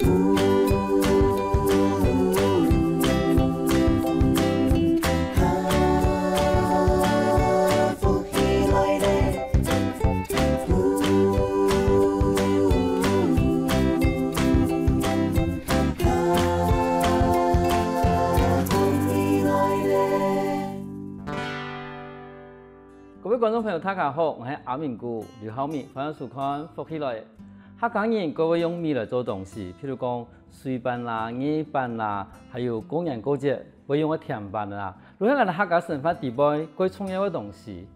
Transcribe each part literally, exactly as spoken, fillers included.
各位觀眾朋友，大家好，𠊎係阿明牯劉浩明，歡迎收看《福氣來了》。客家人過會用米來做東西，譬如講水粄啦、艾粄啦，還有過年過節會用个甜粄啦，這係𠊎等客家生活裡背過重要个東西。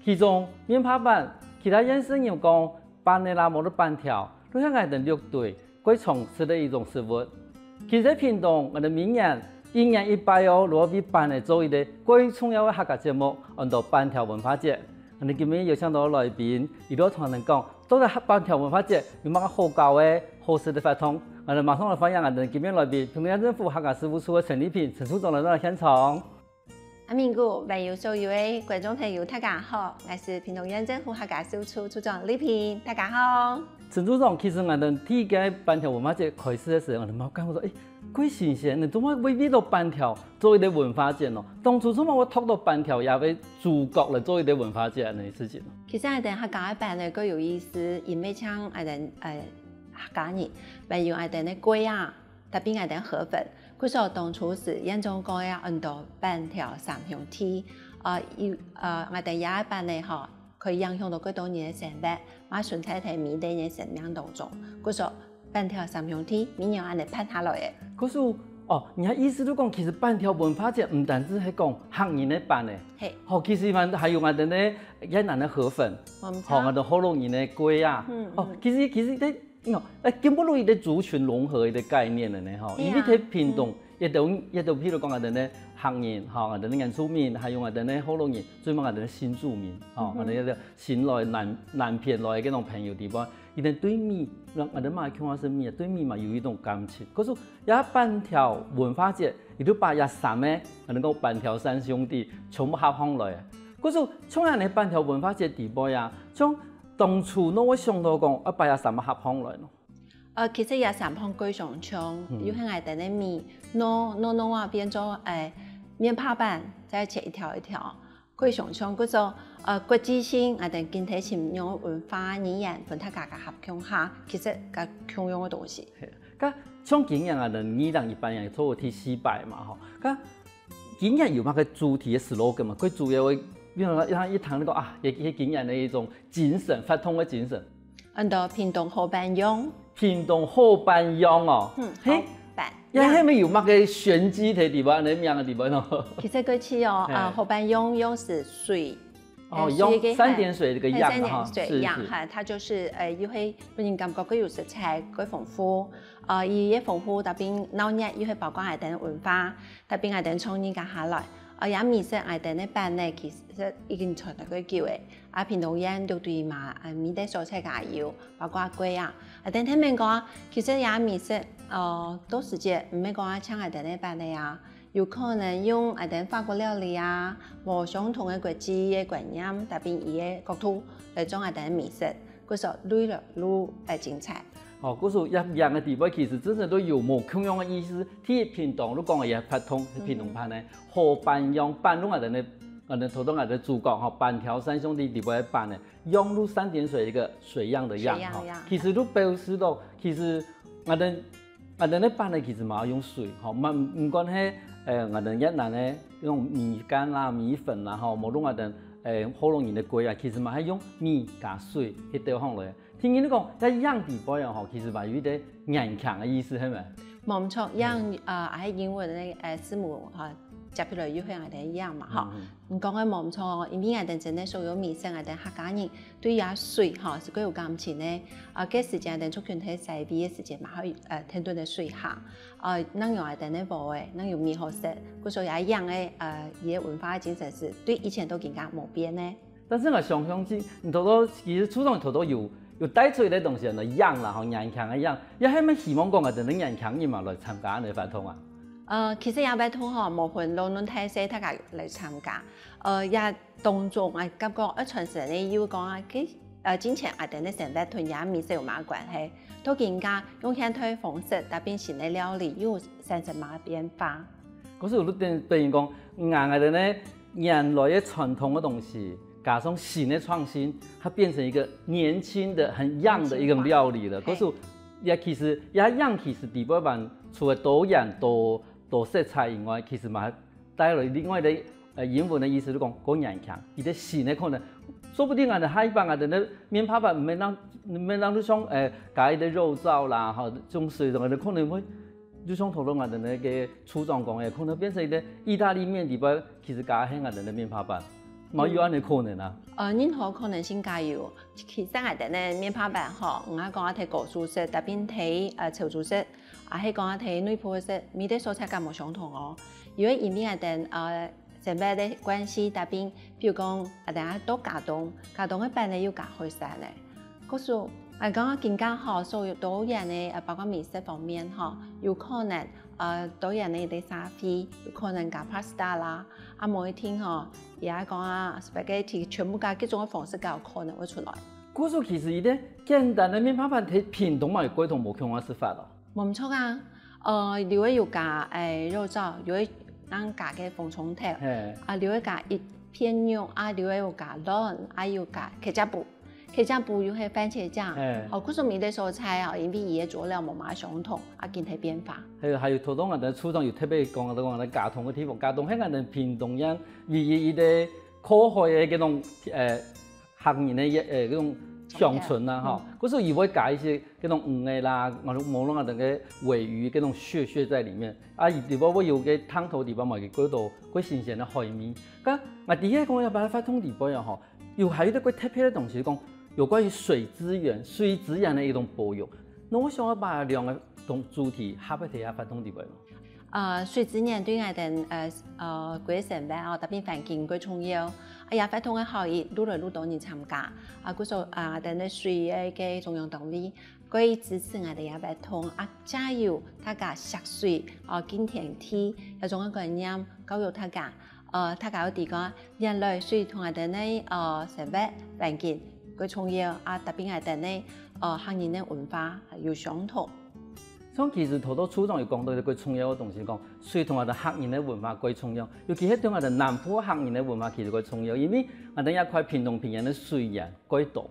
其中，面帕粄，其他縣市有講粄仔啦，無就粄條，這係𠊎等六堆 過常食个一種食物。其實屏東𠊎等每年一年一擺哦，就會為粄仔做一個過重要个客家節目，安到粄條文化節。𠊎等今晡日邀請到來賓，佢就同𠊎等講，到底粄條文化節有麼个好搞个、好食个活動。𠊎等馬上來歡迎𠊎等今晡日來賓，屏東縣政府客家事務處个陳麗萍陳處長來到現場。 阿明牯，還有所有个觀眾朋友，大家好，𠊎係屏東縣政府客家事務處處長麗萍，大家好。陳處長，其實𠊎等第一屆粄條文化節開始个時候，𠊎等嘛感覺說，誒，過新鮮，你做麼會為到粄條做一個文化節呢？當初做麼會擇到粄條這個主角來做一個文化節恁樣个事情呢？其實𠊎等客家个粄呢，過有意思，因為像𠊎等，呃，客家人，還有𠊎等个粿啊， 特別𠊎等河粉，故所當初時，縣長講个安到粄條三兄弟，呃，有，呃，𠊎等這个粄仔吼，可以影響到過多人个生活，嘛存在在每個人个生命當中。故所粄條三兄弟，每年恁樣辦下來个。可是，哦，你个意思就講，其實粄條文化節毋單淨係講客人个粄仔，嘿。吼，其實還，還有𠊎等个越南个河粉，無錯。吼，𠊎等學老人个粿啊，嗯，哦，嗯。其實，其實這 喲，誒，今晡日个族群融合个概念了呢，吼，對啊。因為在屏東，嗯。也都，也都，譬如講，𠊎等个客人，吼，𠊎等个原住民，還有𠊎等个學老人，最尾𠊎等个新住民，吼，嗯哼。𠊎等个新來南，南片來个該種朋友地方，佢等對米，𠊎等嘛共下食米啊，對米嘛有一種感情。可是，這粄條文化節，佢就把這三個，𠊎等講粄條三兄弟，全部合上來。可是，像恁樣粄條文化節地方啊，像 當初仰會想到講愛把這三項合上來呢？呃，其實這三項過相像，嗯。有係𠊎等个米，挼挼挼啊變做，誒，面帕粄，再切一條一條，過相像。故所，呃，國際性，𠊎等經濟、信仰、文化、語言，分大家合共下，其實該共樣个東西。係，該像今年啊，二零一八年做第四擺嘛，吼，該 今年有麼个主題个slogan嘛？佢主要个，比如講，讓一談那個啊，也，也今年个一種精神，活動个精神。安到屏東好粄樣。屏東好粄樣哦。嗯，嘿，好粄樣。也係無有麼个玄機在裡背，恁樣个名个裡背呢？其實過去哦，嘿。啊，好粄樣，樣係水，哦，呃，水个樣，三點水這個樣，嘿，三點水樣，哈，是，是。哈，它就是，呃，又會分人感覺佢有色彩，佢豐富，呃，佢也豐富，tapi鬧熱，又會包括𠊎等文化。 特別𠊎等長年間下來，啊，這美食𠊎等个粄呢，其實已經傳了幾久了。啊，屏東縣六堆嘛，啊，每個所在也有，包括粿啊。啊，𠊎等聽人講啊，其實這美食，呃，到時節毋係講啊，像𠊎等个粄个啊，有可能用𠊎等法國料理啊，無相同个國際个觀念，tapi佢个角度來做𠊎等个美食，故所愈來愈，呃，精彩。 哦，故所這兩個地方其實真正都有無共樣个意思。第一，屏東，你講个這活動，屏東粄呢，好粄樣，粄，你𠊎等个，𠊎等頭先𠊎等主角吼，粄條三兄弟裡背个粄呢，樣如三點水一個水樣的樣，水樣的樣。吼，其實都表示到，其實𠊎等，𠊎等个粄呢，其實嘛用水，吼，嘛，毋管係，呃，𠊎等越南个那種米粄啦、米粉啦，吼，無論𠊎等，呃，學老人个粿啊，其實嘛係用米加水去鬥上來。 聽人講，這樣裡背啊，吼，其實嘛有一個堅強个意思，係無？無錯，嗯。樣，呃，係英文个，呃，字母，哈，接起來又係𠊎等个樣嘛，哈。嗯，嗯。你講个無錯哦，因為𠊎等真个所有美食，𠊎等客家人對這水，哈，係過有感情个。啊，該時節𠊎等族群在西非个時節嘛，會，呃，天天个水下，呃，能有𠊎等个鍋仔，能有米好食，故所這樣个，呃，佢个文化个精神係對以前到今下無變个。 但是𠊎想像起，你頭頭，其實處長頭頭有，有帶出一個東西，那樣啦，吼，年輕个樣，也係毋係希望講啊，等等年輕人嘛來參加恁樣活動啊？呃，其實這活動吼，無分老嫩大細，大家來參加。呃，這當中，𠊎感覺，呃，傳承个又講啊，其實呃，進前𠊎兜个生活同這美食有麼个關係？到今下用現代方式搭配新个料理又產生麼个變化？故所有等等於講，𠊎𠊎兜呢原來个傳統个東西，加上新个創新，它變成一個年輕的、很young的一種料理了。年輕化。故所也其實也樣，其實底背板除了多樣多多色彩以外，其實嘛帶來另外的呃英文的意思就講過年輕，一個新的可能，說不定啊，下一擺啊，等个面帕粄毋免讓毋免讓就像呃加一個肉燥啦，哈，這種水什麼的，可能會就像頭先啊，等个處長講个，可能變成一個義大利麵底背，其實加係啊，等个面帕粄，嘛有恁个可能啊。呃，任何可能性加有。其實啊，等个面帕粄吼，毋係講啊，忒高素質，特別忒呃超素質， 啊，係講啊，忒內部个食，每個所在敢無相同哦。有个因為啊，等呃生活个關係，特別比如講啊，等下到加冬，加冬个粄呢又加海產呢。故所，啊，講啊，今下吼，所有多元个，呃，包括美食方面吼，有可能呃多元个一個社會，有可能加 pasta 啦，啊，無一定吼，也講啊 spaghetti，全部加各種个方式，加有可能會出來。故所其實一個簡單个面帕粄，忒屏東嘛有各種無共个食法咯。 無毋著啊，呃，有个有加欸肉燥，有个人加个紅蔥頭，嘿。啊，有个加一片肉，啊，有个有加卵，啊，有加ketchup，ketchup又係番茄醬，嘿。哦，故所每個所在哦，因為佢个佐料無麼相同，啊，緊忒變化。還有還有，頭先𠊎兜處長有特別講到講到加冬个地方，加冬係𠊎兜屏東縣唯一一個靠海个該種呃 客人个呃該種鄉村啦吼，故所佢會加一些該種魚仔啦，無論啊等个鮪魚該種屑屑在裡面，啊佢裡背會有個湯頭裡背嘛，有幾多幾新鮮个海味。該𠊎知个講愛擺發糖裡背啊吼，有還有一個特別个東西，講有關於水資源、水資源个一種保育。該𠊎想愛擺兩個同主題合在這發糖裡背嘛。 呃，水資源對𠊎兜呃呃歸生活哦，特別環境過重要。啊，也活動个效益愈來愈多人參加。啊，故所啊，𠊎兜个水个个中央單位過支持𠊎兜也活動，啊，藉由大家惜水哦，敬天地，這種个觀念教育大家，呃，大家愛知講，原來水同𠊎兜个呃生活環境過重要，啊，特別𠊎兜个呃客人个文化有相同。 像其實頭頭處長有講到一個重要个東西，講水同𠊎兜客人个文化過重要，尤其係對𠊎兜南部客人个文化其實過重要，因為𠊎兜這塊屏東平原个水源過多，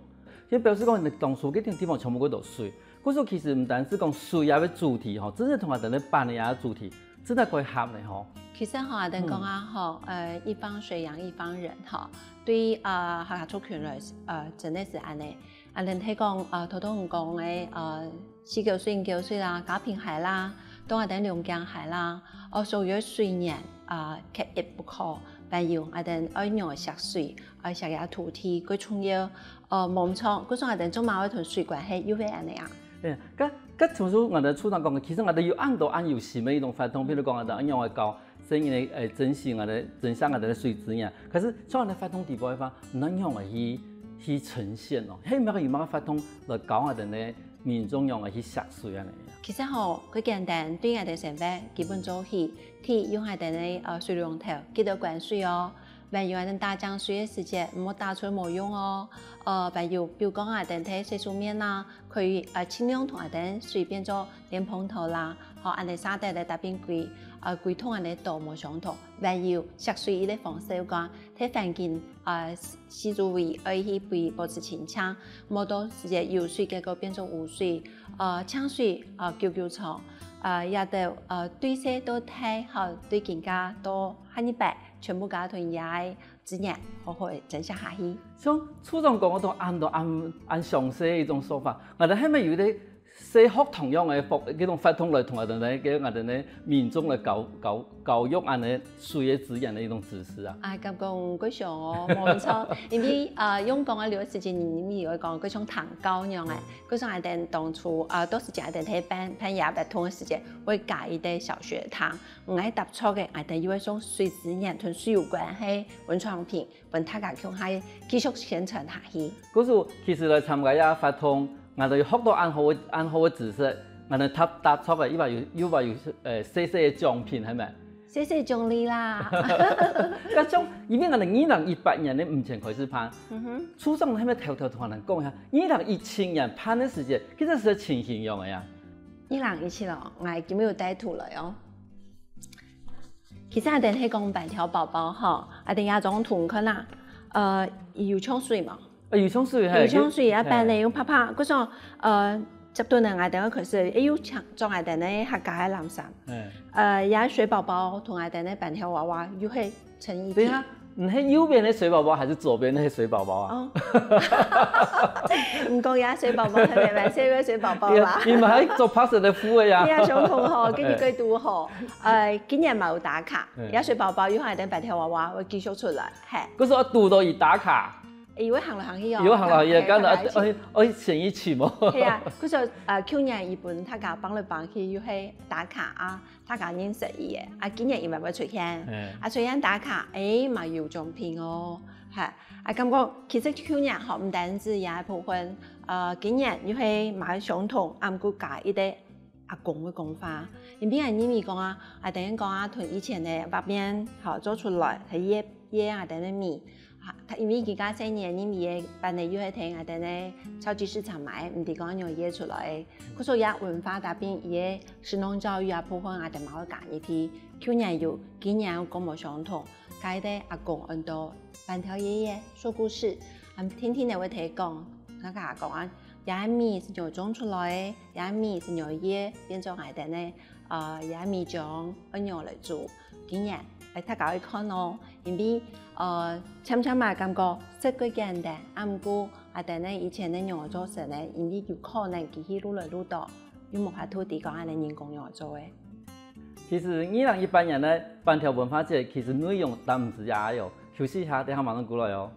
就表示講𠊎兜當初該片地方全部過多水。故所其實毋單止講水這個主題吼，真正同𠊎兜个粄个這個主題，真个過合个吼。其實吼，𠊎兜講啊吼，呃，一方水養一方人吼，對啊客家族群來呃真个係恁仔。 啊，𠊎兜講，呃，頭頭講个，呃，四溝水、五溝水啦，高屏溪啦，到𠊎兜龍江溪啦，哦，所有个水源，啊，缺一不可，還有𠊎兜愛仰仔惜水，愛惜這土地，過重要，呃，無毋著，故所𠊎兜做麼个會同水關係又係恁仔啊？對，該該頭先𠊎兜處長講个，其實𠊎兜有恁多恁有心个一種活動，比如講𠊎兜愛仰仔教 所以呢，呃，珍惜𠊎兜，珍惜𠊎兜个水資源。可是，像𠊎兜發糖底背个話，𠊎仰仔去去呈現哦？係有麼个有麼个發糖來教𠊎兜个民眾仰仔去惜水恁仔？其實吼，過簡單，對𠊎兜生活基本做起，第一用𠊎兜个呃水龍頭，記得關水哦。還有𠊎兜打淨水个時節，毋好打出無用哦。呃，還有，比如講𠊎兜个洗手面啊， 可以呃盡量同𠊎兜水變做蓮蓬頭啦，吼，恁仔儕得个搭便歸呃歸桶恁仔倒無相同，還有惜水一個方式有講，在環境呃四周圍愛去保保持清淨，無到時節有水結果變做污水，呃淨水呃久久沖，呃也得呃對細到大，吼，對今下到下一擺，全部加同這個 資源好好仔珍惜下去。像處長講个都恁多恁恁詳細个一種說法，𠊎兜係毋係有一個小學同樣个活該種活動來同𠊎兜个𠊎兜个民眾來教教教育恁仔水个資源个一種知識啊？啊，敢講過想哦，無毋著，因為啊，用講个這個時節，你你有講過像糖糕樣仔，過像𠊎兜當初啊，到時節𠊎兜在辦辦這活動个時節，會加一個小學堂， 𠊎搭著个，𠊎兜又會用水資源同水有關係文創品，分大家共下繼續宣傳下去。故所其實來參加這活動，𠊎兜有學到恁好个恁好个知識，𠊎兜搭搭著个，又還有又還有呃細細个獎品，係無？謝謝獎勵啦。該像，因為𠊎等二零一八年个五千開始辦，嗯哼，處長係毋係偷偷同𠊎等講一下，二零一七年辦个時節，其實係情形樣个呀？二零一七咯，𠊎今日有帶圖來哦。其實𠊎等係講粄條寶寶吼，𠊎等這張圖看啦，呃，有像水嘛，啊，有像水，嘿，有像水啊，粄呢有白白，故所呃，接等呢𠊎等个開始，誒，有像做𠊎等个客家个藍衫。嘿，呃，也水寶寶同𠊎等个粄條娃娃又係成一體。等一下，你係右邊个水寶寶還是左邊个水寶寶啊？哦，你講也水寶寶，特別白色个水寶寶啦。你們還做 positive 个呀？你也相同吼，跟你个都吼，呃，今年嘛有打卡，嗯也水寶寶又還等粄條娃娃會繼續出來，嘿，可是我堵到一打卡，以為行來行去哦，有行了也幹了，嘿哎，哎，前一期嘛。係啊，故所呃，舊年佢分大家幫來幫去，又係打卡啊，大家認識佢个，啊，今年佢嘛會出現，嗯，啊，出現打卡，誒，嘛有獎品哦，哈，啊，感覺其實舊年吼，毋單止這部分，呃，今年又係嘛相同，啊，毋過加一個阿公个講法，因為𠊎認為講啊，啊，等於講啊，同以前个畫面吼做出來，係越越啊，等於美。 啊，佢因為佢家細人，因為佢个粄呢又係聽𠊎等个超級市場買，毋知講仰會出來个。故所以文化搭配佢个食農教育啊部分啊，等嘛會加入去。舊年有，今年又講無相同。該个阿公安到粄條爺爺說故事，啊，天天都會提講，那個阿公啊，這米係仰種出來个，這米係仰會變做𠊎等个 呃，這米漿愛仰來煮。今年，誒，大家愛看哦，因為，呃，漸漸嘛感覺食較簡單，啊，毋過啊，等呢以前个仰做成呢，因為有可能機器愈來愈多，又無法度知講恁呢人工仰做个。其實二零一八年个粄條文化節，其實內容單毋止這樣哦，休息一下，等下馬上過來哦。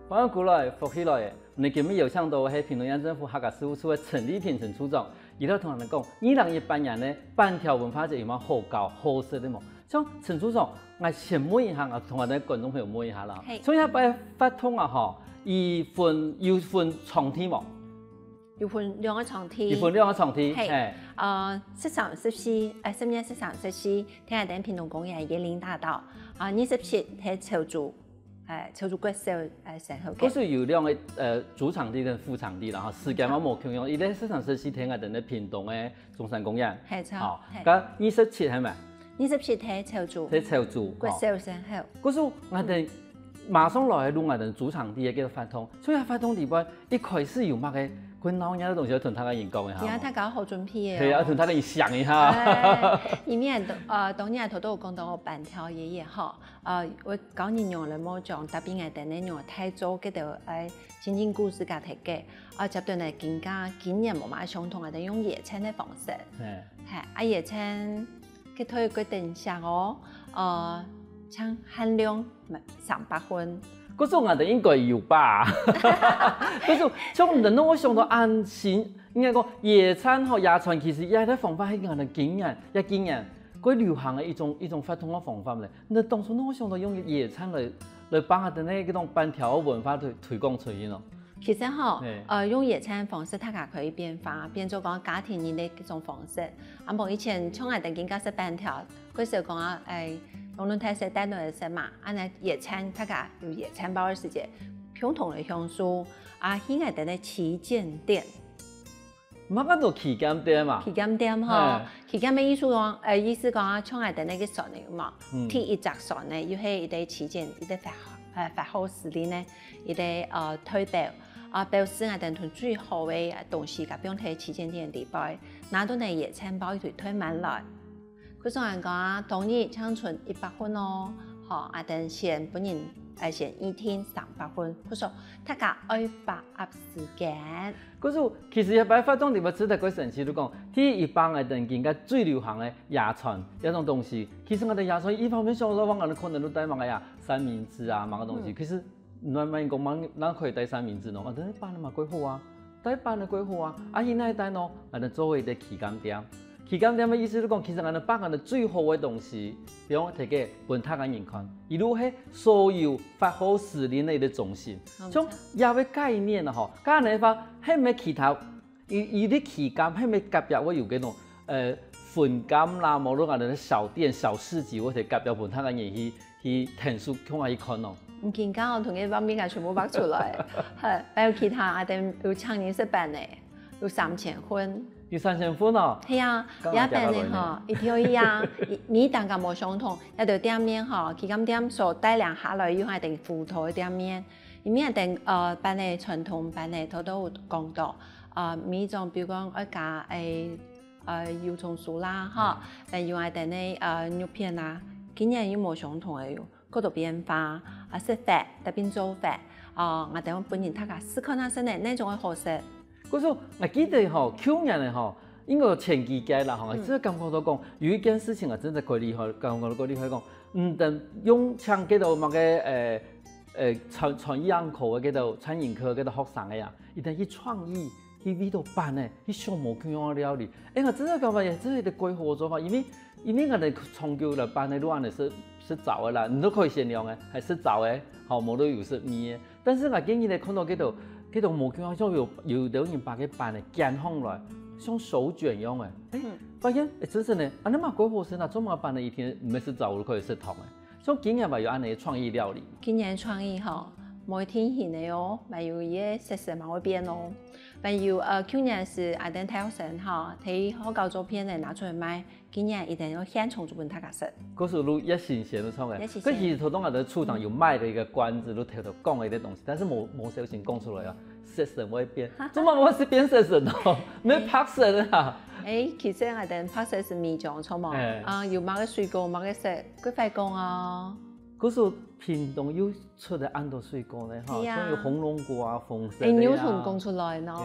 歡迎過來，福氣來了！𠊎等今日邀請到个係屏東縣政府客家事務處个陳麗萍陳處長，佢來同𠊎等講，二零一八年个粄條文化節有麼个好搞、好食个無？像陳處長，𠊎先問一下，𠊎同𠊎等觀眾朋友問一下啦。嘿像這擺活動啊吼，佢分有分場地無？有分兩個場地，佢分兩個場地，嘿嘿，呃，十三、十四，誒，十月十三、十四，聽下等屏東公園椰林大道，啊，二十七係潮州，誒，潮州國小，誒，生活个。故所有兩個呃主場地跟副場地啦，吼，時間嘛無共樣，一個十三、十四聽下等个屏東个中山公園，嘿，著，好，嘿該二十七係無？二十七係潮州，在潮州，國小生活。故所𠊎等馬上來錄𠊎等主場地个這個活動，所以活動裡背一開始有麼个困難个東西要同大家人講一下吼。今日大家好準備个哦。係，要同大家人想一下。哎，因為很多，呃，當然頭都有講到粄條爺爺吼，呃，𠊎教你仰來無將，搭配𠊎等个仰大做，這兜，哎，情景故事个設計，啊，接等來今个今年無嘛相同，𠊎等用野餐个方式，嘿，嘿，啊，野餐，佢都有決定寫哦，呃，像限量三百份，故所𠊎等應該有吧？故所像你等，𠊎想到恁新，應該講野餐吼，野餐其實也係方法係𠊎等今年，也今年過流行个一種一種活動个方法咧。你等當初，𠊎想到用野餐來來幫𠊎等个這種粄條个文化推推廣出去咯。其實吼嘿，呃，用野餐方式，大家可以變化，變做講家庭型个一種方式。啊，無以前像𠊎等今个食粄條，過少講啊，哎，無論大細帶落來食嘛，啊，那野餐，大家有野餐包个時節，共同來享受。啊，去𠊎等个旗艦店，麼个做旗艦店嘛？旗艦店吼嘿，旗艦个意思講，呃，意思講啊，像𠊎等个船个嘛，嗯第一隻船呢，又係一個旗艦，一個發，呃，發號施令呢，一個，呃，代表，啊，表示𠊎等同最好个東西，佮放在旗艦店裡背，拿到呢野餐包一堆堆滿來。故所講啊，當日淨存一百份哦，吼，啊，等先分人，呃，先預訂三百份，故所大家愛把握時間。故所其實這擺活動裡背值得个神奇，就講第一擺𠊎等今个最流行个野餐這種東西，其實𠊎等野餐一方面想到往𠊎等可能都帶麼个呀，三明治啊，麼个東西，嗯其實慢慢講，慢慢可以帶三明治喏，啊，但係粄嘛過好啊，帶粄个過好啊，啊，現在帶喏，𠊎等做一個旗艦店。旗艦店个意思係講，其實𠊎等把𠊎等最好个東西，比方提个分大家人看，佢就係所有發貨士林个一個中心。像這個概念啊吼，該恁樣个話，係毋係其他，佢佢个旗艦係毋係隔壁會有該種呃分店啦，無論𠊎等个小店、小市集，或者隔壁分大家人去去𢯭手共下去看哦。毋緊張哦，同佢畫面啊全部畫出來。係，還有其他啊，等有請人食飯呢，有三千份。 有三千份哦。係啊，這班呢吼，一條一啊，每單个無相同，這兜店面吼，旗艦店所帶領下來有還等輔導个店面，因為等呃班个傳統班个頭都有講到，呃每一種比如講愛加誒呃油蔥酥啦吼，還有還等个呃肉片啊，今年又無相同个喲。 過多變化，啊食法，特別做法，啊𠊎等分人大家試看下先呢，哪種个好食。故所，𠊎記得吼，舊年个吼，應該前幾屆啦吼，𠊎真个感覺到講，有一件事情啊，真个蓋厲害，感覺到蓋厲害講，毋單用像該兜麼个，誒誒，餐餐飲科个該兜餐飲科該兜學生个啊，佢等去創意，去為著班呢，去想無共樣个料理。誒，𠊎真个感覺也真个一個蓋好个做法，因為 因為𠊎等長久來辦个路恁樣食食早个啦，你都可以選兩个，還食早个，吼，無都有食麵个。但是𠊎建議呢，看到該兜該兜無共樣，像有有兜人把該班呢捲項來，像手捲樣个，誒，發現誒，真實呢，恁樣嘛蓋好食啊，做麼个班呢一定毋係食早就可以食糖个？像今年嘛有恁樣个創意料理。今年創意吼，無定型个哦，嘛有一個色色嘛會變哦。還有呃，舊年係𠊎等大學生吼，在學校做片个拿出來賣。 今年一定愛現場做分大家食。故所就越新鮮就創个。越新鮮。該其實頭先𠊎等處長有賣个一個關子，就頭頭講个一個東西，但是無無小心講出來啊，色神會變，做麼个會係變色神哦？無白色个啊。誒，其實𠊎等白色係米醬，著無？誒。啊，有麼个水果，麼个色，佢會講啊。故所屏東有 出个恁多水果呢，吼，係啊。像有紅龍果啊、紅色个啊。誒，你有同講出來喏。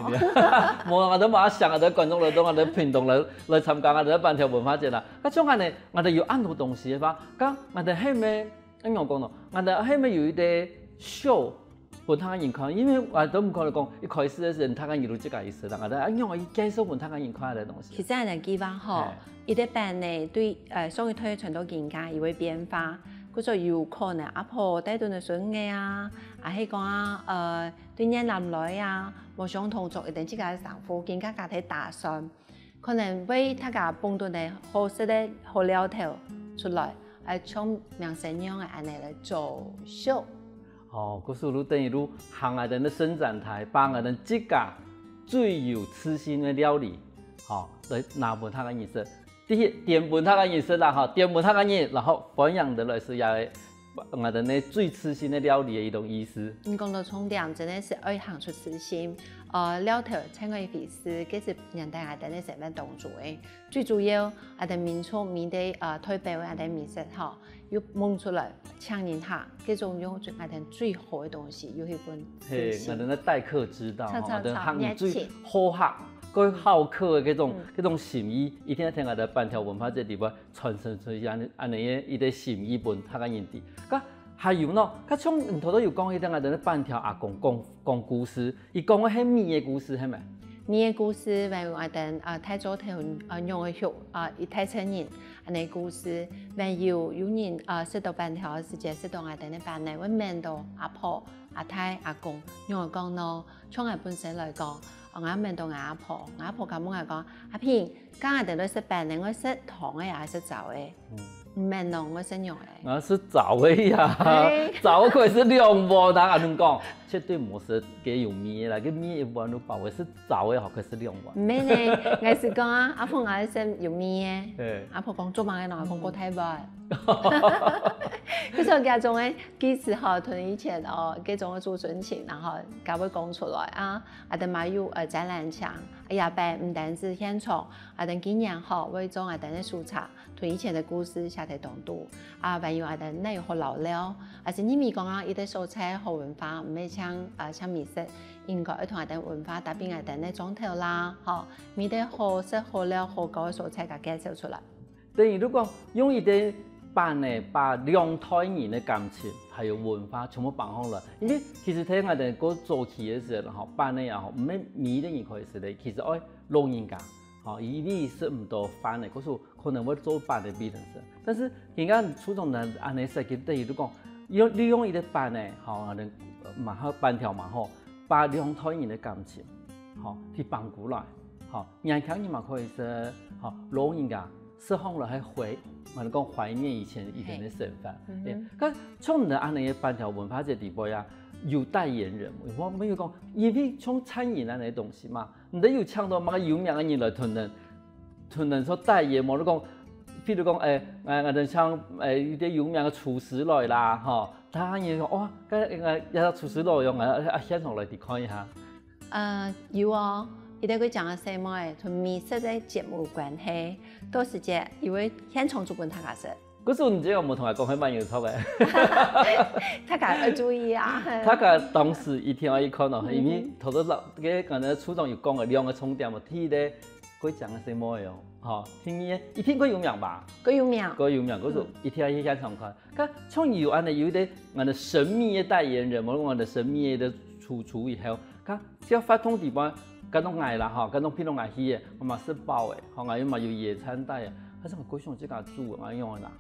無，𠊎都無想，𠊎都觀眾來，都𠊎都屏東來來參加𠊎都粄條文化節啦。該像恁呢，𠊎都有恁多東西个話，該𠊎都係毋係，恁樣講喏，𠊎都係毋係有一個show分大家人看，因為𠊎都毋可能講一開始个時陣，大家人都自家意思啦，𠊎都恁樣介紹分大家人看个東西。其實恁樣計劃吼，誒。一個班呢，對，呃，上一代傳到今下，佢會變化。 故所有可能阿婆帶等个孫仔啊，還係講啊，呃，對越南來啊，無相同著一等自家个衫褲，今下家庭打算，可能為大家捧等个好食个好料頭出來，還像明星樣个恁呢來做秀。哦，故所就等於就行𠊎等个伸展台，把𠊎等自家最有自信个料理，吼，來拿分大家人食。 第一，點分大家人食啦，吼，點分大家人，然後歡迎的來食也𠊎等呢最自信个料理个一種意思。你講到重點，真个係愛行出自信。呃，料頭成為一回事，其實年代𠊎等个生活當中个，最主要𠊎等民族面對呃代表个𠊎等美食吼，又摸出來請人客，這種用𠊎等最好个東西，又係分係，自信。𠊎等个待客之道，吼，𠊎等客人最好客， 蓋好客个這種這種心意，一定愛在𠊎等粄條文化節裡背傳承出去，恁恁呢个一個心意分大家人知。該還有喏，該像你頭頭有講一個𠊎等粄條阿公講講故事，佢講个係米个故事係無？米个故事，還有𠊎等啊大灶頭啊仰仔畜啊一大陣人恁呢故事，還有有人啊食到粄條个時節，食到𠊎等个粄呢，會愐到阿婆、阿太、阿公，仰仔講喏？ 像𠊎本身來講，𠊎愐到𠊎阿婆，𠊎阿婆敢問𠊎講：「阿平，該𠊎等來食粄呢，愛食湯个也係食燥个？」毋愐咯，愛食仰个？𠊎食燥个呀，燥个可以食兩碗啊！𠊎同你講，絕對無食該有米个啦，該米一碗都飽个，食燥个好可以食兩碗。毋係呢，𠊎係講啊，阿婆𠊎愛食有米个。阿婆講做麼个喏？𠊎講過大碗。可是𠊎這種个 其實吼，同以前哦，該種个祖孫情，然後該會講出來啊，啊，等嘛有呃展覽牆，哎呀，擺毋單止現場，啊，等今年吼，會做啊，等个書冊，同以前个故事寫在當中，啊，還有啊，等內容好嘍嘍，啊，係認為講啊，一個所在好文化，毋係像啊像美食，應該愛同啊等文化搭配啊等个裝頭啦，吼，每個好食好尞好搞个所在，佢介紹出來。 等於就講用一個粄呢，把兩代人个感情還有文化全部放上來。因為其實在𠊎等過早期个時候吼，粄呢也好，毋係每一個人可以食个，其實愛老人家，吼，佢因為食毋到飯个，故所可能會做粄个分人食。但是人家初中人恁樣設計，等於就講，用，利用佢个粄呢，吼，恁樣，呃，粄條，粄條嘛吼，把兩代人个感情，吼，去放過來，吼，年輕人嘛可以食，吼，老人家食好了還懷，還講懷念以前以前个生活。嗯哼。對，該像你恁樣个粄條文化節底背啊，有代言人，我沒有講，因為像餐飲恁樣个東西嘛， 你有請到麼个有名个人來同你，同你做代言無？你講，比如講，欸，欸，𠊎等請，欸，一個有名个廚師來啦，吼，大家人講，哇，該，該，這廚師來用啊，啊，現場來去看一下。呃，有哦，一個會講个細妹，同美食个節目有關係，到時節，佢會現場煮分大家食。 故所你這个無同𠊎講，還蠻有錯个。大家要注意啊。大家當時一定要去看哦，嗯哼。因為頭頭老，該剛才處長有講个兩個重點嘛，第一個，過獎个細妹哦，吼，第二個，一定過有名吧？過有名。過有名，故所嗯。一定要去現場看。該像有恁樣有一個，俺的神秘的代言人，無論俺的神秘的主廚以後， 佢只要活動地方，該種𠊎啦吼，該種譬如𠊎去个，𠊎嘛食飽个，吼，𠊎又嘛有野餐袋个，還係𠊎過想自家煮个，𠊎用个啦。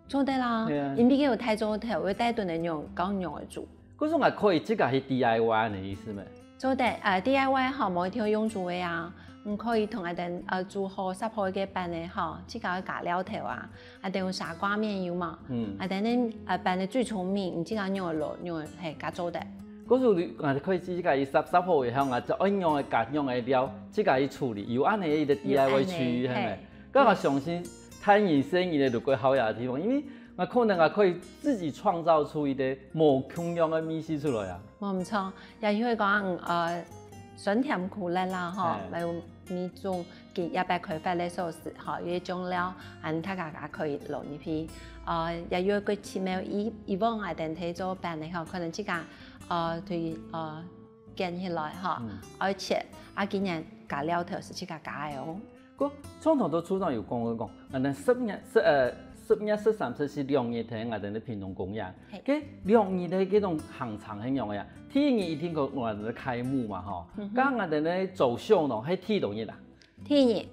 做得啦，對啊。因為有大灶頭，有帶等个用，搞用个煮。故所𠊎可以自家去D I Y个意思咩？做得，呃，D I Y吼，無一定要用煮个啊，你可以同𠊎等，呃，煮好、煠好个粄个吼，自家去加料頭啊，啊，等有沙瓜麵有嘛，嗯。啊，等等，呃，粄个最出名，你自家用个落，用个，嘿，加做得。 故所你，啊，可以自家去煠，煠好以後，啊，就愛用个、該用个料，自家去處理，有恁樣个一個D I Y區域，有恁樣，係咪？嘿。該𠊎相信，大人細人个都過好這地方，因為𠊎可能𠊎可以自己創造出一個無共樣个味緒出來啊。無毋著，也就係講，呃，酸甜苦辣啦，吼，嘿。還有每種佢也擺開發个壽司，吼，有一種料，恁大家也可以落入去。呃，也有一個奇妙以，以往啊，等佢做粄个吼，可能自家 呃，對，呃，捲起來吼，嗯。愛切，啊，今年加料頭係自家加个哦。該像頭頭處長有講過講，𠊎等十月，十，呃，十月十三、十四兩日係𠊎等个屏東公演。嘿。該兩日个該種行程係仰仔啊？第一日一定講𠊎等个開幕嘛吼，嗯哼。該𠊎等个走秀呢，係第幾日啊？ 第二日。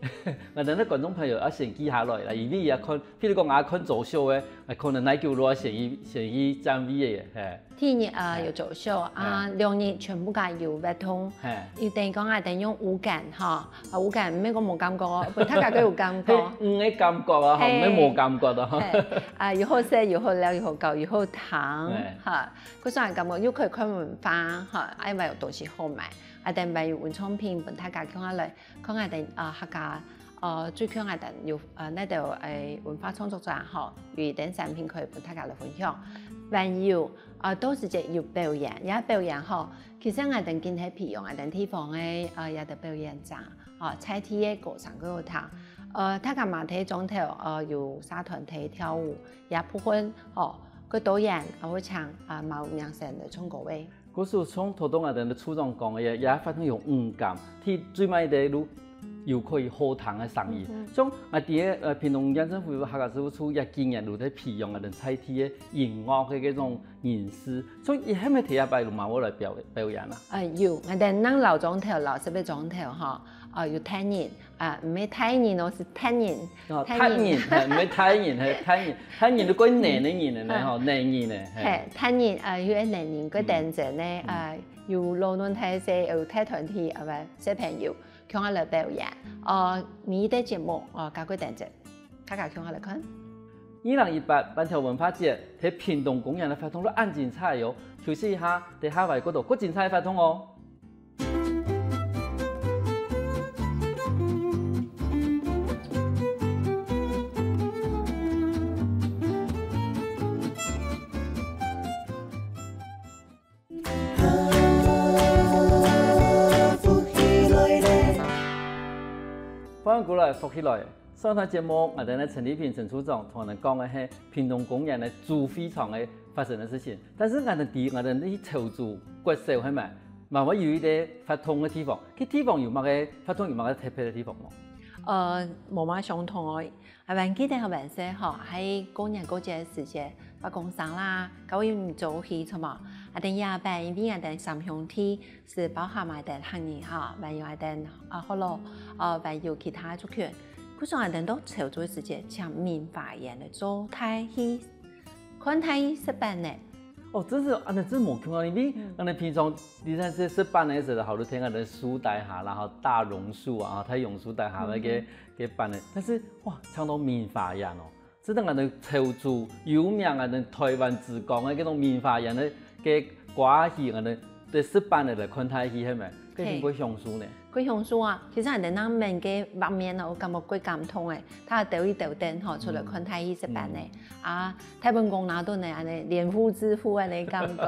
𠊎等个觀眾朋友愛先記下來啦，因為也看，譬如講𠊎看走秀个，可能哪久都愛先去，先去佔位个，嘿。第二日，呃，嘿。有走秀啊，嘿。兩日全部加有活動，嘿。有等於講啊，等於用五感哈，啊，五感毋係講無感覺哦，分大家都有感覺。嘿，五个感覺啊，吼，嘿。毋係無感覺啊。嘿，啊，又好食，又好尞，又好搞，又好聽，嘿。哈，故所感覺又可以看文化，哈，啊，又有東西好買，啊，等於有文創品分大家共下來 看𠊎等，呃，客家，呃，最近𠊎等有，呃，那兜，呃，文化創作者吼，有一點產品可以分大家來分享。還有，呃，到時節有表演，這表演吼，其實𠊎等今係培養𠊎等地方个，呃，這兜表演者，吼，在地个歌聲過好聽。呃，大家嘛在莊頭，呃，有社團在跳舞，這部分，吼，過多元，啊，會請，啊，嘛有名聲來唱歌个。 故所像頭先𠊎等个處長講个，也發展有五感，去最尾个路又可以好聽个聲音。嗯哼。像𠊎知个，呃，屏東縣政府客家事務處也今年有在培養𠊎等在地个音樂个這種認識，所以佢後面第一擺有嘛會來表，表演啊？呃，有，𠊎等南老庄頭、老十八庄頭吼，呃，有大人，啊，毋係大人哦，係大人，哦，大人。大人，嘿，毋係大人，嘿，大人，大人都過年个人了呢，嗯。吼，年人呢，嘿。嘿，大人，呃，有个年人，過等陣呢，嗯。呃， 有老嫩大細，有大團體，啊，毋，小朋友，共下來表演。呃，每一個節目，呃，加過等陣，大家共下來看。二零一八粄條文化節在屏東公園个活動都恁精彩哦！休息一下，等下回來過多更精彩个活動哦！ 歡迎過來，福氣來了。上一段節目，𠊎等个陳麗萍陳處長同𠊎等講个係屏東公園个主會場个發生个事情。但是𠊎等知，𠊎等去潮州國小係無？嘛會有一個活動个地方，該地方有麼个活動，有麼个特別个地方無？呃，無麼个相同哦。 𠊎還記得𠊎還細吼，還過年過節个時節，伯公生啦，該會有人做戲，著無？啊，啊，等下擺因為𠊎等三兄弟係包含𠊎等客人哈，還有𠊎等啊學老，呃，還有其他族群。故所𠊎等到潮州个時節，請明華園來做大戲，看大戲食粄呢。哦，真係恁呢真無共樣，因為恁呢平常你在這食粄个時候，好多聽恁呢樹底下，然後大榕樹啊，大榕樹底下該個該粄呢，但是哇，像到明華園哦， 這種恁呢潮州有名恁呢台灣之光个該種明華園个个歌仔戲恁呢，在食粄仔來看大戲係無？該一定會享受呢。會享受啊！其實恁呢人民个畫面哦，𠊎感覺會感動誒。大家兜一兜等吼，出來看大戲食粄仔啊，大本公拿頓呢，恁呢連呼之呼恁呢感覺。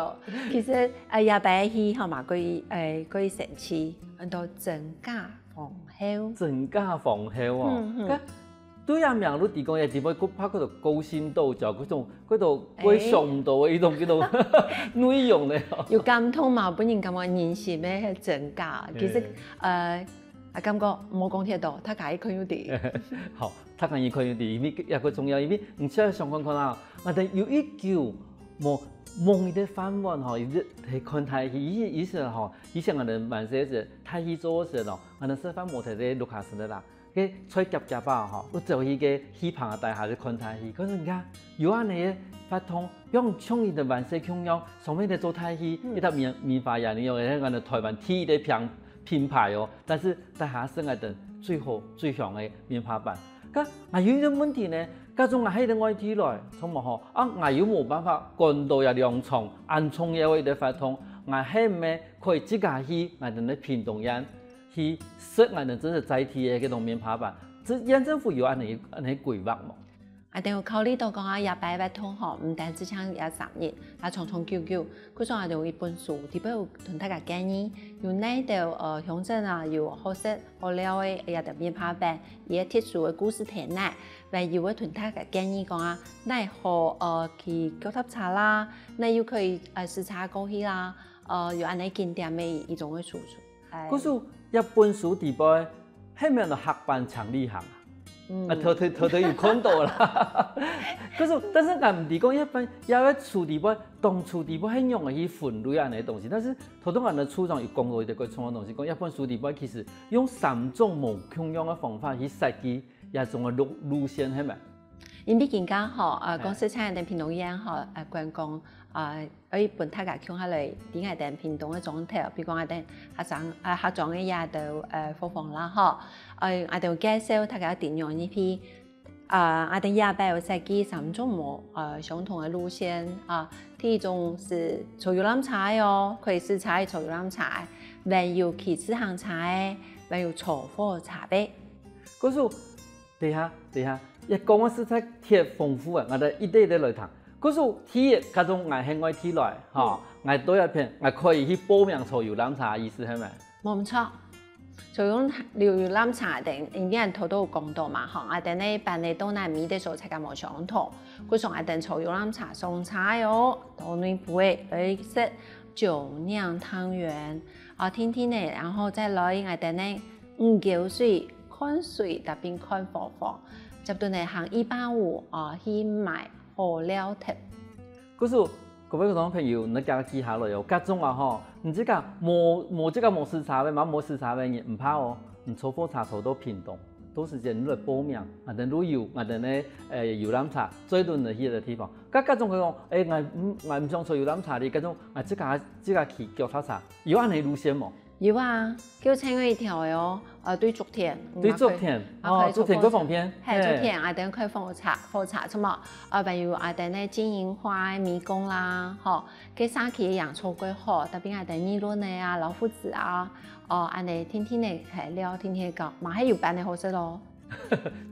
其實呃，這擺戲吼嘛，會呃會生趣，安到真假皇后。真假皇后哦，嗯嗯。 對啊，名都提供也只會怕嗰種勾心鬥角，嗰種嗰種會想毋到个一種一種內容咧。有感動嘛，本人感覺人心个係真假。其實呃，啊感覺無講忒多，大家一看就知。好，大家一看就知，因為也較重要，因為你只要想看看啊，啊，但有一句無夢一个飯碗吼，一直係看大戲，意意思吼，以前𠊎等蠻細時，大戲做時咯，𠊎等食飯無忒个六下時个啦。 該菜夾夾啊吼，又走去該戲棚啊底下去看大戲。可是你看，有恁呢个活動，用像你个萬歲共樣，上面个做大戲，一搭棉棉花呀，你用个恁个台灣第一个品品牌哦，但是底下生來等最好最香个棉花粄。該還有一个問題呢，假使𠊎係个外地來，著無吼？啊，𠊎又無辦法趕到這兩場恁重要个活動，𠊎係毋係可以自家去，𠊎等个屏東縣 去食𠊎等真實在地个該種棉花粄，這縣政府有恁呢恁呢規劃無？𠊎等有考慮到講啊，這擺活動吼，毋單止像這三日，啊長長久久，故所𠊎等有一本書，裡背有同大家建議，有哪兜呃鄉鎮啊，有好食好料个這兜棉花粄，佢个特殊个故事在哪，還有會同大家建議講啊，哪好呃去腳踏車啦，哪又可以呃駛車過去啦，呃有恁呢景點个一種个輸出。 故所這本書裡背，係毋係有客粄請旅行啊？啊，偷偷偷偷有看到啦。故所，但是𠊎毋知講這本這个書裡背，當初裡背係仰仔去分類恁呢个東西，但是頭頭𠊎等處長有講到一個重要東西，講這本書裡背其實用三種無共樣个方法去設計這種个路路線，係無？因為今下吼，呃，講實在个屏東縣吼，呃，觀光，呃， 愛分大家共下來，知𠊎等屏東个庄頭，比如講𠊎等客庄，呃，客庄个這兜，呃，伙房啦吼，呃，𠊎等有介紹大家點樣入去，呃，𠊎等這擺有設計三種無，呃，相同个路線啊。第一種係坐遊覽車个哦，可以駛車个坐遊覽車个，還有騎自行車个，還有坐火車个。故所，等一下，等一下，這講个實在忒豐富啊，𠊎兜一個一個來聽。 故所第一，假使𠊎係外地來，吼，𠊎到這片，𠊎可以去報名坐遊覽車，意思係無？無毋著。坐遊遊遊覽車等，因為𠊎頭頭有講到嘛，吼，𠊎等个粄仔到哪位个所在較無相同，故所𠊎等坐遊覽車上車哦，到內埔个來食九釀湯圓，啊，定定仔，然後再來𠊎等个五溝水，看水，搭邊看伙房，接等仔行一八五，啊，去買 好料忒。故所，各位觀眾朋友，你自家記下來哦，假使啊吼，你自家無無自家無駛車个，嘛無駛車个人毋怕哦，你坐火車坐到屏東，到時節你來報名，𠊎等都有，𠊎等个，呃，遊覽車載等你去个地方。該假使佢講，欸，𠊎毋𠊎毋想坐遊覽車哩，假使𠊎自家自家騎腳踏車，有恁呢路線無？ 有啊，舊正有一條个哦，呃，對竹田，對竹田，哦，竹田較方便。係，竹田啊，等開火車，火車，什麼，呃，還有啊，等个金銀花、迷宮啦，吼，該社區个營造過好，特別啊，等議論个啊，老夫子啊，哦，恁呢，天天个係料，天天个講，嘛係有粄个好食咯。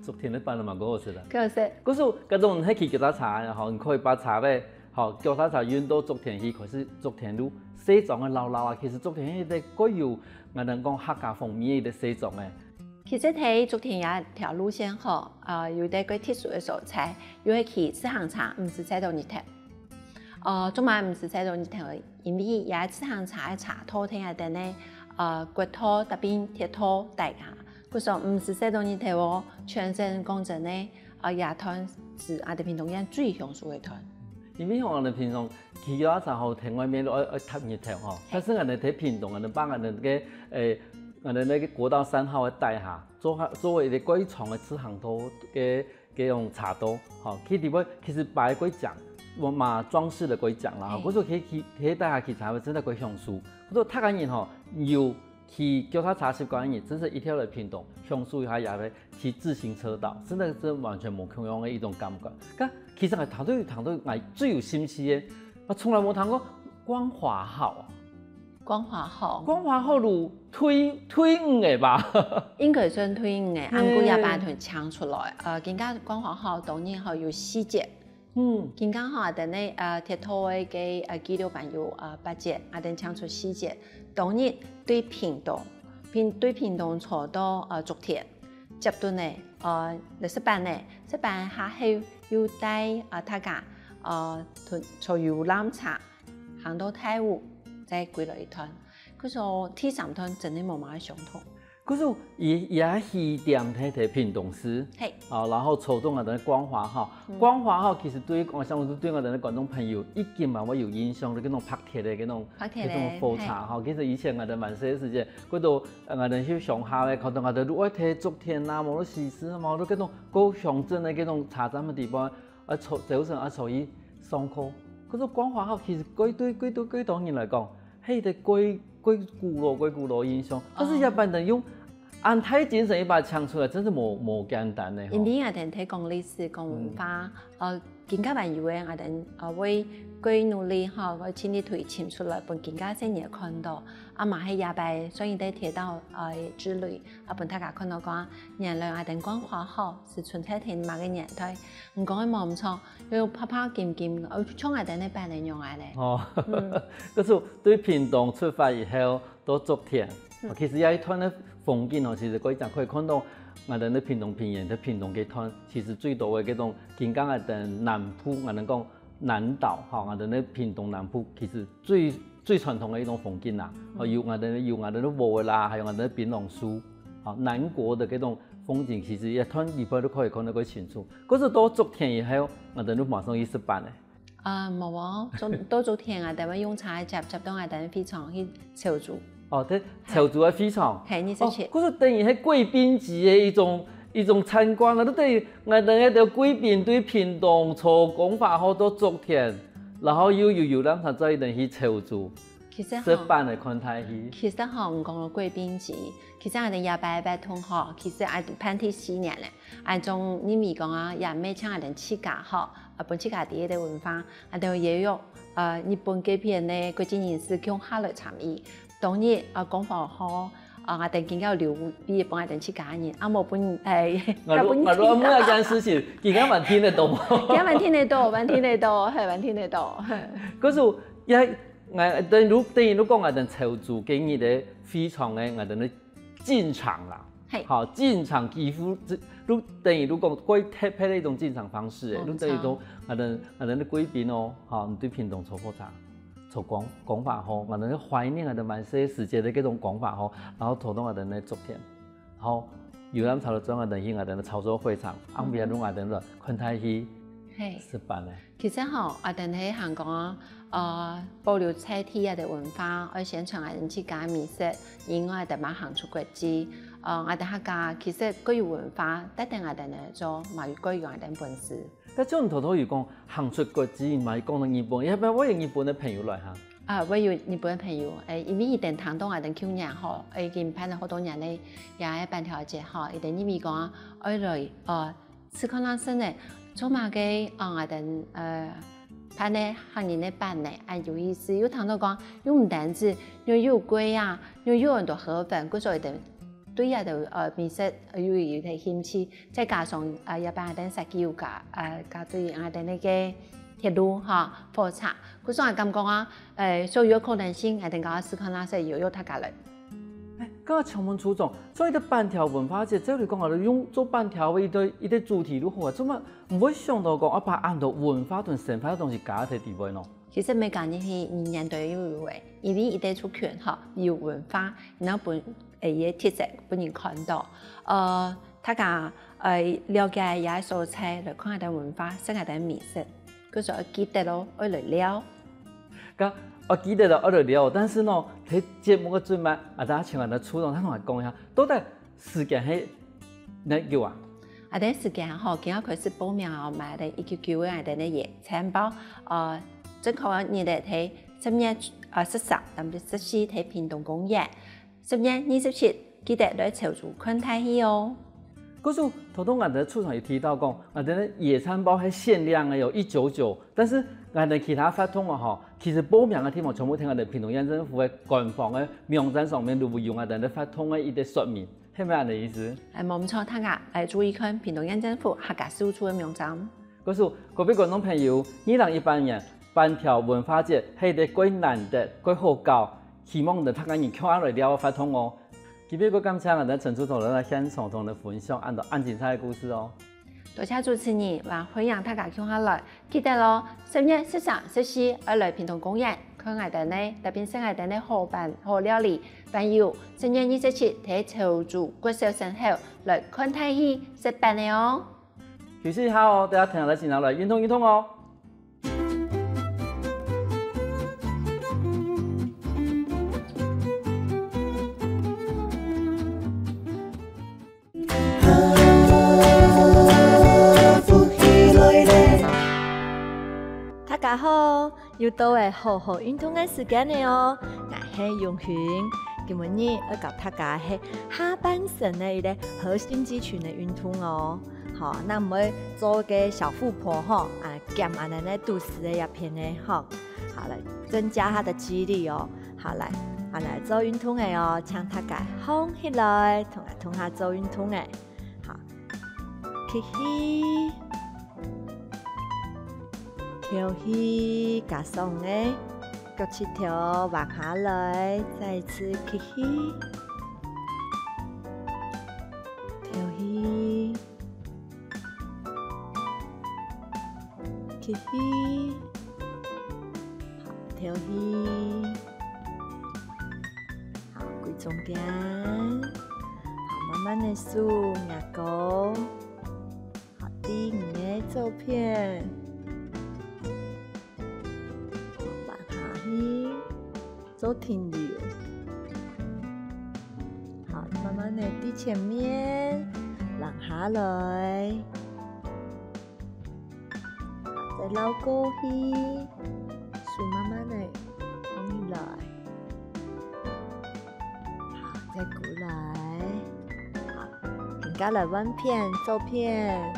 竹田个粄嘛，較好食啦。較好食。故所，該種係騎腳踏車个吼，你可以把車位 好，腳踏車運到竹田去，開始竹田路，細庄个老老啊，其實竹田係一個蓋有，𠊎等講客家風味个細庄欸。其實在竹田這條路線吼，呃，有一個蓋特殊个所在，又係騎自行車，毋使駛到日頭。呃，做麼个毋使駛到日頭？因為這自行車个車道頂啊，等个，呃，國道搭邊鐵道底下，故所毋使駛到日頭哦，全省講真个， 啊，這段係𠊎等屏東縣最享受个段。因為吼，𠊎等平常騎腳踏車吼，在外面都愛，愛踏日頭吼，但是𠊎等在屏東，𠊎等把𠊎等个，誒，𠊎等那個國道三號个底下，做下，做一個蓋長个自行車个，个用車道，吼，去裡背其實擺蓋靚，嘛裝飾个蓋靚啦，吼，故所去，去，去底下騎車位真的蓋享受。故所大家人吼，有 騎腳踏車習慣个人，真係一定愛來屏東享受一下這个騎自行車道，真的是完全無共樣个一種感覺。該其實𠊎頭拄，頭拄𠊎最有興趣个，𠊎從來無聽過光華號啊。光華號。光華號路退，退伍个吧？應該算退伍个，嘿。毋過這擺同請出來，呃，今个光華號當然吼有四節， 嗯。今个吼，𠊎等个，呃，鐵道个个，呃，紀錄板有，呃，八節，𠊎等請出四節。當日對屏東，屏，對屏東坐到，呃，竹田，接等呢，呃，來石板呢，石板下後又帶，呃，大家，呃，同，坐遊覽車，行到大武，再歸來一段。故所第三段真个無麼个相同。 故所佢，佢个起點在，在屏東市，嘿。啊，然後坐到𠊎等个光華號，嗯。光華號其實對於，𠊎想對𠊎等个觀眾朋友，一定嘛會有印象个，該種白鐵个，該種，白鐵个，該種火車，嘿。吼，其實以前𠊎等還細个時節，過到，呃，𠊎等去鄉下个，可能𠊎等都愛在竹田啊，無就西勢啊，無就該種過鄉鎮个該種車站个地方，啊，坐，朝晨啊，坐去上課。可是光華號其實對，對，對，對當多人來講， 係一個蓋，蓋古老、蓋古老个印象。但是這擺人用恁大精神一把請出來，真係無，無簡單呢，吼。因為𠊎等在講歷史、講文化，嗯。呃，今个還有个𠊎等，呃，會蓋努力吼，會盡力推尋出來，分今个細人看到。啊嘛係這擺算一個鐵道，呃，之旅，啊，分大家看到講，原來𠊎等光華號係存在在麼个年代。你講个無毋著， 又白白金金，呃，像𠊎等个板仔樣仔咧。哦，嗯。可是對屏東出發以後到竹田，嗯。其實這一段个風景哦，其實可以講可以看到𠊎等个屏東平原，在屏東這段，其實最多个這種，今个𠊎等南部，𠊎等講南島，吼，𠊎等个屏東南部，其實最，最傳統个一種風景啦。哦，有𠊎等，有𠊎等个禾仔啦，還有𠊎等个檳榔樹，吼，南國个這種風景，其實這段裡背都可以看到蓋清楚。 可是到竹田以後，𠊎等就馬上去食飯咧。啊，無哦，到，到竹田啊，𠊎等會用車接，接到𠊎等个會場去潮州。哦，對，潮州个會場。係，二十七。哦，可是等於係貴賓級个一種，一種參觀啊，都等於𠊎等个貴賓對屏東坐光華號到竹田，然後又有遊覽車載佢等去潮州。 其實吼，食飯个看大戲。其實吼，你講到貴賓級，其實𠊎等這擺个活動吼，其實𠊎辦第四年咧，𠊎總認為講啊，也毋係淨𠊎等自家吼，啊，分自家知个文化，𠊎等也有，呃，日本該片个國際人士共下來參與。當日，啊，光華號，啊，𠊎等緊要留位分𠊎等自家人，啊，無分，哎，𠊎都，也分𠊎都問一件事情，今天還聽得到無？今天還聽得到，還聽得到，係，還聽得到。可是也 𠊎，等於，等於你講𠊎等潮州該日个會場个𠊎等个進場啦。係。好，進場幾乎，就，等於你講，蓋特別个一種進場方式欸，哦，就等於講，毋錯。𠊎等，𠊎等个貴賓哦，好，你對屏東坐火車，坐光，光華號，𠊎等懷念𠊎等還細時節个該種光華號，然後坐到𠊎等个竹田。 好，遊覽車就載𠊎等去𠊎等个潮州會場，暗晡夜就𠊎等就看大戲，係。食飯咧。其實吼，𠊎等係還講，呃，保留在地个文化，愛宣傳𠊎等自家美食，因為𠊎等嘛行出國際，呃，𠊎等客家其實各有文化，但等𠊎等來做，嘛有各有𠊎等本事。該像你頭頭有講行出國際，嘛有講到日本，要不要我有日本个朋友來哈？ 啊，𠊎有日本个朋友，欸，因為佢等聽到𠊎等舊年吼，欸，已經辦了好多年个，也係粄條節吼，佢等認為講，愛來，呃，試看啊，係呢，做麼个，呃，𠊎等，呃，辦个客人个粄呢，恁有意思，又聽到講，又毋單止，又有粿啊，又有很多河粉，故所佢等對這兜，呃，美食，呃，有，有一個興趣。 再加上，啊，這擺𠊎等設計有加，啊，加對𠊎等該個鐵路哈，火車，故所𠊎感覺啊，欸，所有个可能性，𠊎等搞試看啊，所以有，有大家來。欸，剛剛請問處長，做一個粄條文化節，照理講啊，用做粄條个一個，一個主題就好啊，做麼毋會想到講，啊，把恁多文化同生活个東西加在裡背呢？ 其實每家人係語言都有个，因為一個族群吼，有文化，然後分，欸，佢个特色分人看到。呃，大家，呃，了解這個所在，來看佢个文化，食佢个美食，就係愛記得哦，愛來尞。該愛記得了，愛來尞，但是呢，在節目个最尾，啊，大家千萬个處長，他同我講一下，到底時間係哪久啊？啊，等時間吼，今日開始報名哦，買了一九九个等个野餐包，呃，正確个日仔係十月，呃，十三，咱們十四在屏東公園。 十月二十七，記得來潮州看大戲哦。故所，頭頭𠊎等處長有提到講，𠊎等个野餐包係限量个，有一九九，但是𠊎等其他活動啊吼，其實報名个地方全部在𠊎等屏東縣政府个官方个網站上面都有𠊎等个活動个一個說明，係毋係恁个意思？哎，無毋著，大家來注意看屏東縣政府客家事務處个網站。 故所，各位觀眾朋友，二零一八年板橋文化節係一個蓋難得、蓋好搞，希望你等大家人共下來尞个活動哦。今晡日感謝𠊎等陳處長來到現場同你分享恁多恁精彩个故事哦。多謝主持人，還歡迎大家共下來。記得哦，十月十三、十四愛來屏東公園看𠊎等个，特別係𠊎等个好辦、好料理，還有十月二十七在潮州國小生活來看大戲、食飯个哦。 休息一下哦，等下停下來先拿來運動運動哦。大家好， 又到了好好運動个時間了哦！𠊎係永興，今晡日愛教大家係下半身个一個核心肌群个運動哦。好，該毋會做个小富婆吼，啊，減恁呢个肚屎个一片呢吼。好，來增加佢个肌力哦。好，來，啊，來做運動个哦，請大家䟘起來，同𠊎同下做運動个。好，吸氣， 敨氣，加上个腳趾頭彎下來，再一次吸氣，敨氣，吸氣，好，敨氣。好，歸中間。好，慢慢个手擎高。 好，第一个左片，好，彎下去，做停留。好，慢慢个對前面，彎下來。好，再繞過去，手慢慢个放起來。 好，再過來。好，今下來換片，左片。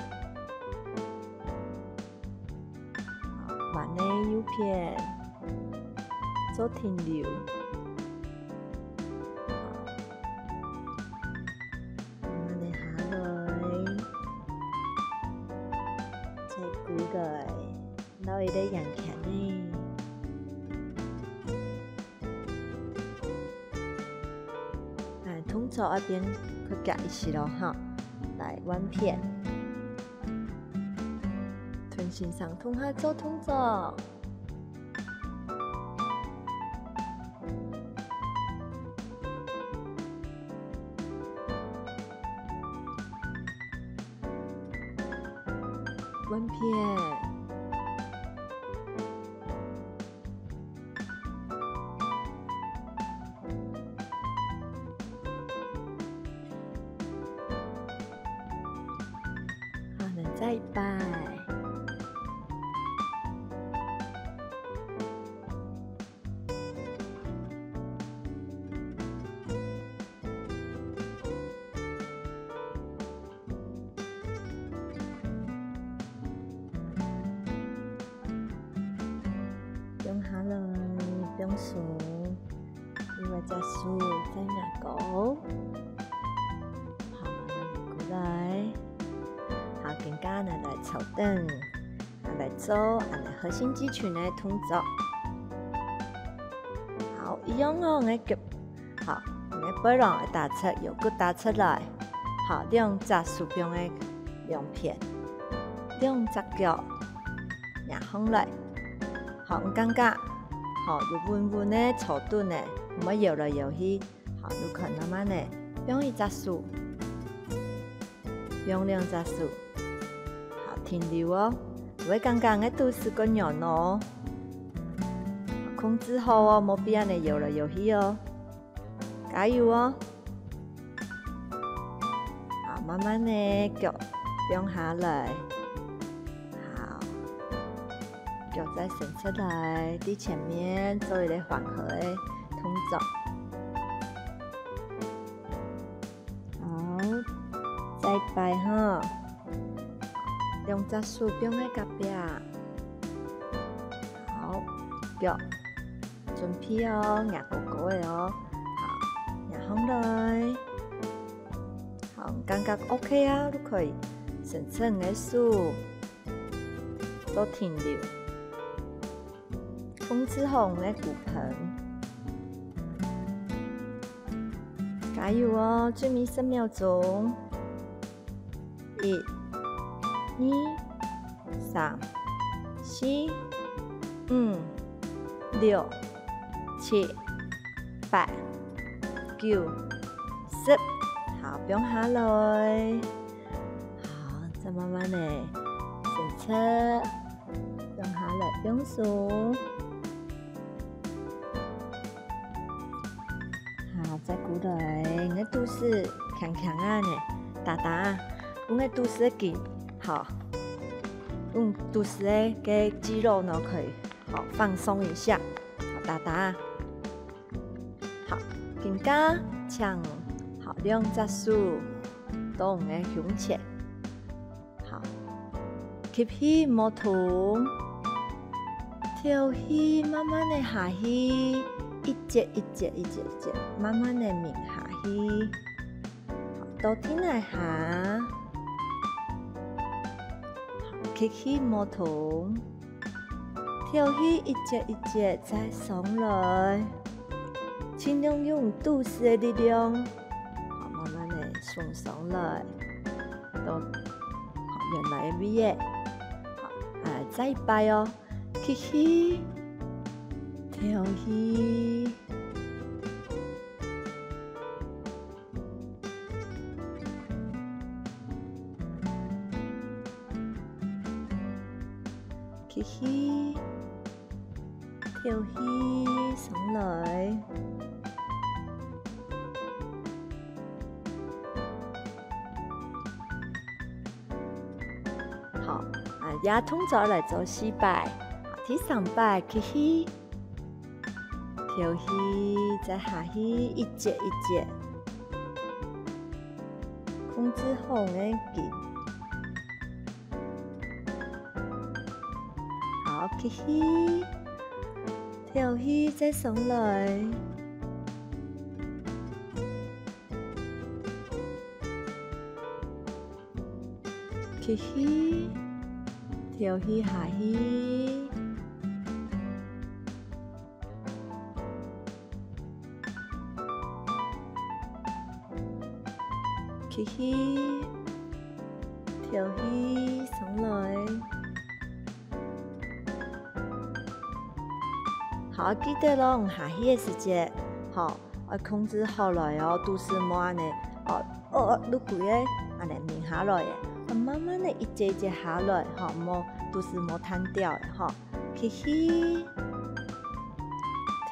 好，換个右片，做停留。好，慢慢个下來，再過來，繞一個圓圈呢。 來，動作愛變較遽一息囉吼，來換片。同先生同下做動作。換片。 好，𠊎等再一擺。 放下來，放鬆，另外隻手再擎高。好，慢慢過來。好，今下𠊎等來坐等，𠊎等來做𠊎等核心肌群个動作。好，一樣哦，𠊎腳 好，你个背囊愛打直，腰骨打直來。好，兩隻手放个兩片，兩隻腳擎䟘來。好，你感覺，好，有穩穩个坐等呢，毋會搖來搖去。好，你看慢慢个，放一隻手，放兩隻手。好，停留哦。來，會感覺𠊎肚屎較軟哦。控制好哦，莫分恁仔搖來搖去哦。加油哦！好，慢慢仔腳放下來。好，腳再伸出來，在前面做一個緩和个動作。 好，再擺哈，兩隻手放在隔壁。好，腳，準備哦，擎高高个哦。好，擎䟘來。好，感覺OK啊，就可以伸伸个手，做停留。 控制好你个骨盆。加油哦，最尾十秒鐘。一、二、三、四、五、六、七、八、九、十。好，放下來。好，再慢慢仔伸直，放下來，放鬆。 好，再過來，你个肚屎輕輕仔呢，打打啊，用你个肚屎个筋，好，用肚屎个，个肌肉呢，可以，好，放鬆一下，好，打打啊。好，今下請，好，兩隻手到你个胸前。 好，吸氣莫動，敨氣慢慢仔下去，一節一節一節一節，慢慢仔抿下去。好，倒停來下。好，吸氣莫動，敨氣一節一節再上來，盡量用肚屎个力量，好，慢慢仔送上來。 到，好，原來个位仔。好，啊，再一擺哦，吸氣，敨氣。吸氣，敨氣，上來。 好，啊，這動作來做四擺。第三擺，吸氣，敨氣，再下去，一節一節，控制好你个筋。好，吸氣，敨氣，再上來。 吸氣，敨氣下去。吸氣，敨氣上來。 好，記得咯，下去个時節，吼，愛控制好來哦，肚屎莫恁仔，哦，哦，哦，攏歸个恁仔抿下來个，哦，慢慢仔一節一節下來，吼，莫，肚屎莫㧡著个，吼。吸氣，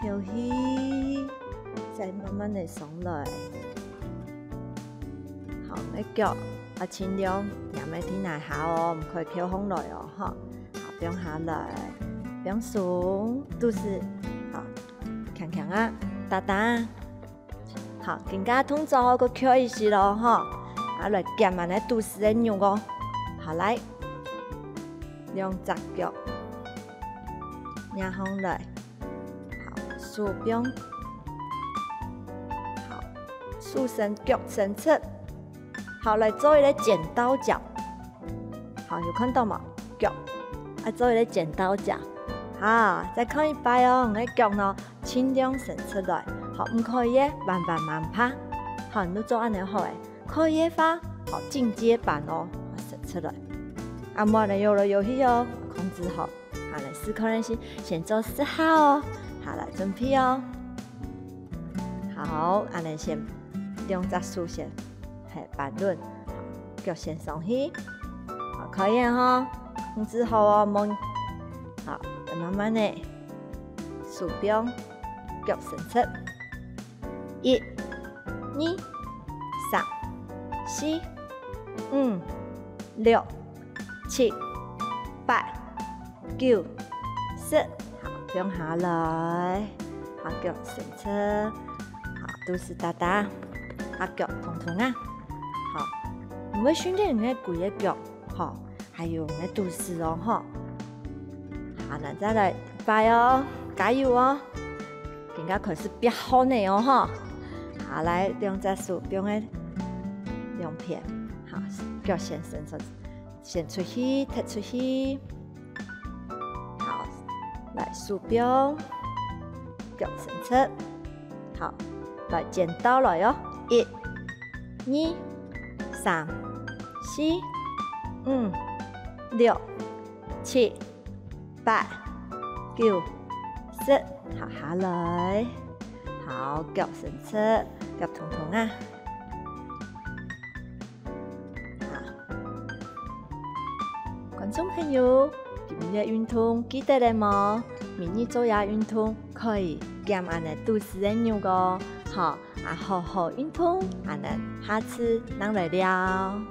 敨氣，再慢慢仔上來。好，你个腳啊，盡量黏仔地泥下哦，毋可以翹䟘來哦，吼。 好，放下來，放鬆，肚屎，好，輕輕啊，打打。好，今下動作好，過翹一息咯，吼。啊，來減慢个肚屎个肉哦。好，來，兩隻腳，擎䟘來，好，手放，好，手伸，腳伸直。 好，來做一個剪刀腳。好，有看到無？腳，啊，做一個剪刀腳。好，再看一擺哦，你个腳呢，盡量伸出來。好，毋可以个，彎彎蠻趴。好，你做恁仔好誒。可以个話，好，進階版哦，好，伸出來。啊，莫恁仔搖來搖去哦，控制好。 好，來試看先，先做十下哦。好，來，準備哦。好，恁仔先，兩隻手先，嘿，扳穩，腳先上去。好，可以了吼。控制好哦，無，好，慢慢仔，手放，腳伸直，一、二、三、四、五、六、七、八、九、十，好，放下來，好，腳伸直，好，肚屎打打，好，腳動動啊，好，你會訓練你个歸个腳，好，還有你个肚屎哦，吼。好，那再來，快哦，加油哦！今下開始變好呢哦，吼。好，來，兩隻手放在兩片，好，腳先伸出，先出去，踢出去。好，來，手放，腳伸直。好，來，剪刀來哦，一、二、三、四、五、六、七、八、九、十，好，下來。好，腳伸直，腳動動啊。好。觀眾朋友，今日个運動記得了無？每日做這運動可以減恁呢肚屎个肉哦，吼，啊，好好運動，恁呢下次正來尞。